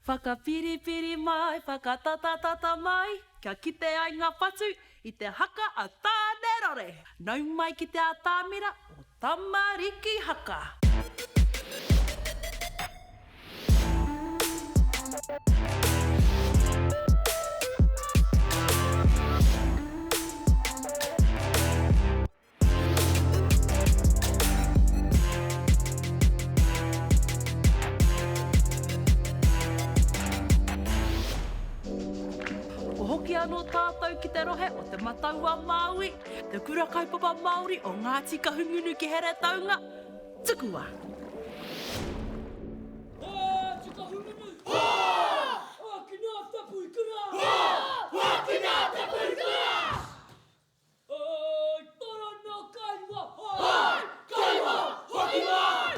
Whakapiripiri mai, whakatatatata mai, kia kite ai ngā whatu i te haka a Tānerore. Nau mai ki te atamira o Tamariki Haka. Kua hoki anō tātou ki te rohe o Te Matau-a-Māui, te kura kaupapa Māori o Ngāti Kahungunu ki Heretaunga, tukua! Ngāti Kahungunu! Ākina tapu i kura! Ākina tapu i kura! Oi, toro no kaiwa! Oi, kaiwa! Hoki mai!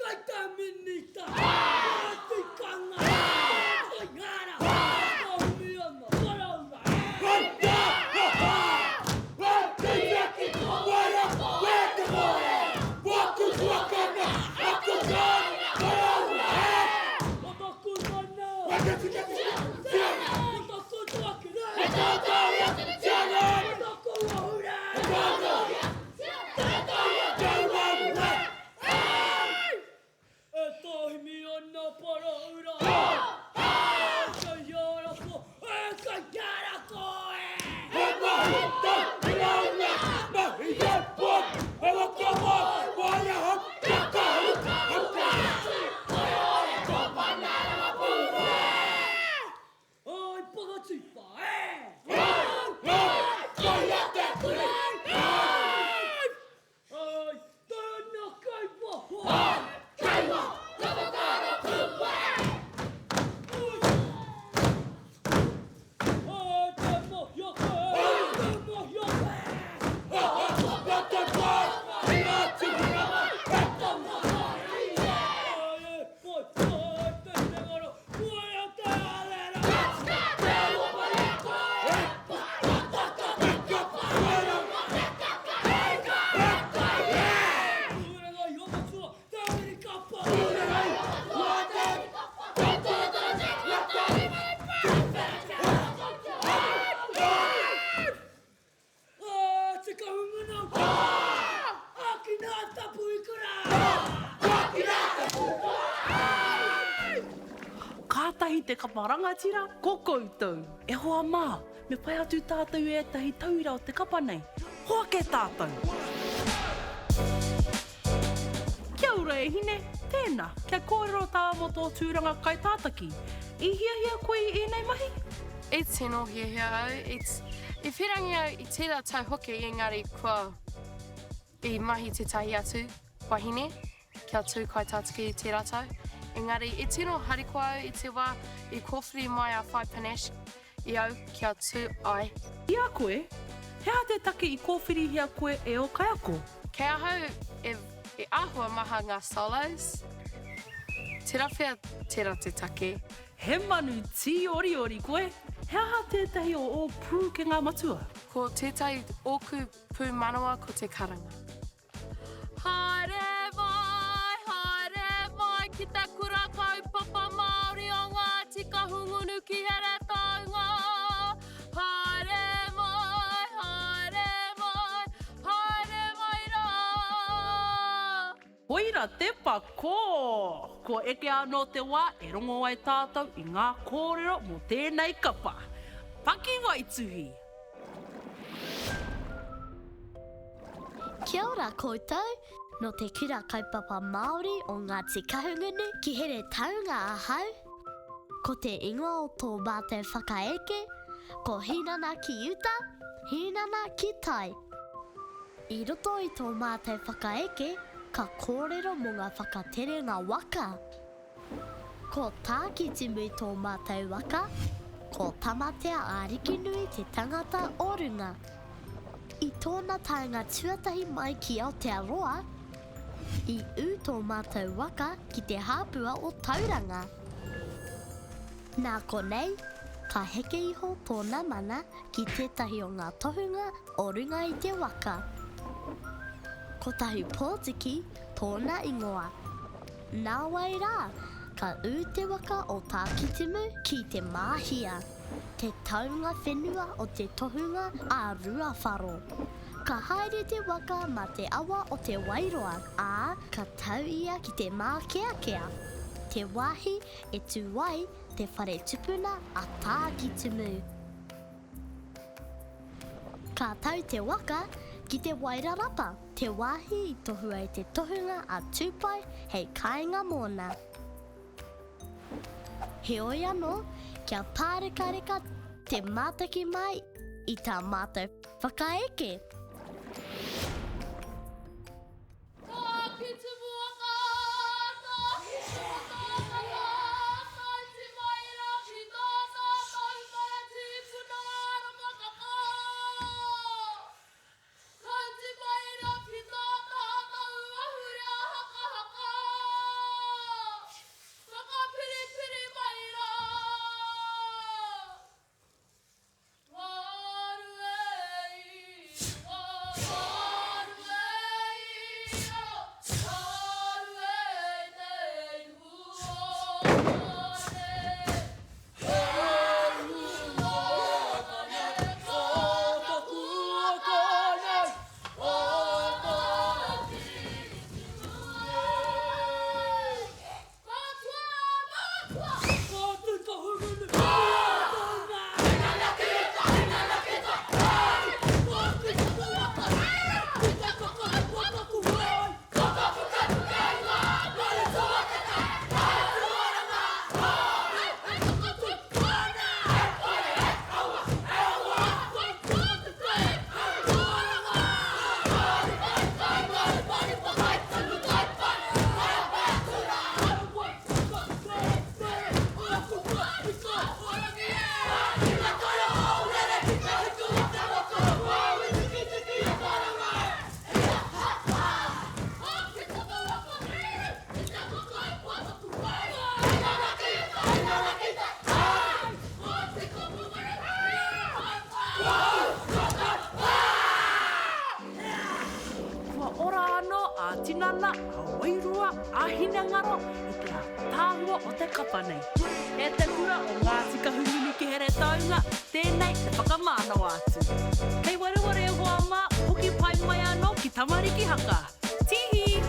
Kai te minita, ka tikanga, ka toihara, ka humiana, ka raura, Ko taku mana, ko taku tuakiri, ko taku ahure. E tāhimi ana paraura. Kei ara ko, e kei ara ko e. He mahi tā Karauna, mahi e pō, he waka wā, wāia hau, kia kahu, hau Ai Pakatipa e! Ai tana kai waho! Ai kai waho! Ka whakaaro pū e! Ai te mohio koe! Ai te mohio koe! Ai e whai whai te hinengaro koia te arera! Kātahi te kapa rangatira ko koutou. E hoa mā, me whai atu tātou i ētahi tauira o te kapa nei. Hoake tātou! Kia ora e hine, tēnā, kia kōrero tāua mō tō tūranga kaitātaki. I hiahia koe i ēnei mahi? I tino hiahia au, i, i whirangi au i tērā tau hoki engari kua i mahi tētahi atu wahine kia tū kaitātaki i tērā tau. Engari i tino harikoa au i te wā i kōwhiri mai a Whai Panache i au kia tū ai. I a koe, he aha te take i kōwhirihia koe e ō kaiako? Kei ahau e, e āhua maha ngā solos. Tērā pea tērā te take. He manu tīoriori koe. He aha tētahi o ō pūkenga matua? Ko tētahi ōku pūmanawa ko te karanga. Haere mai, haere mai ki te kura kaupapa Māori o Ngāti Kahungunu ki Heretaunga. Haere mai, haere mai, haere mai rā. Koira te pakō! Kua eke anō te wā e rongo ai tātou i ngā kōrero mō tēnei kapa. Pakiwaituhi! Kia ora koutou. Nō Te Kura Kaupapa Māori o Ngāti Kahungunu ki Heretaunga ahau. Ko te ingoa o tō mātou whakaeke, ko Hīnana ki uta, Hīnana ki tai. I roto i tō mātou whakaeke, ka kōrero mō ngā whakaterenga waka. Ko Tākitimu tō mātou waka, ko Tamatea Ārikinui te tangata o runga. I tōna taenga tuatahi mai ki Aotearoa, i ū tō mātou waka ki te hāpua o Tauranga. Nā konei, ka heke iho tōna mana ki tētahi o ngā tohunga o runga i te waka. Ko Tahupōtiki tōna ingoa. Nāwai rā, ka ū te waka o Tākitimu ki Te Māhia, te taunga whenua o te tohunga a Ruawharo. Ka haere te waka mā te awa o Te Wairoa, ā, ka tau ia ki Te Mākeakea, te wāhi e tū ai te whare tupuna a Tākitimu. Ka tau te waka ki Te Wairarapa, te wāhi i tohua e te tohunga a Tūpai hei kāinga mōna. Heoi anō, kia pārekareka te mātaki mai i tā mātou whakaeke. Kua ora anō ā-tinana, ā-wairua, ā-hinengaro i te ātaahua o te kapa nei. E te kura o Ngāti Kahungunu ki Heretaunga, tēnei te whakamānawa atu. Kei wareware e hoa mā, hoki pai mai anō ki Tamariki Haka. Tīhī!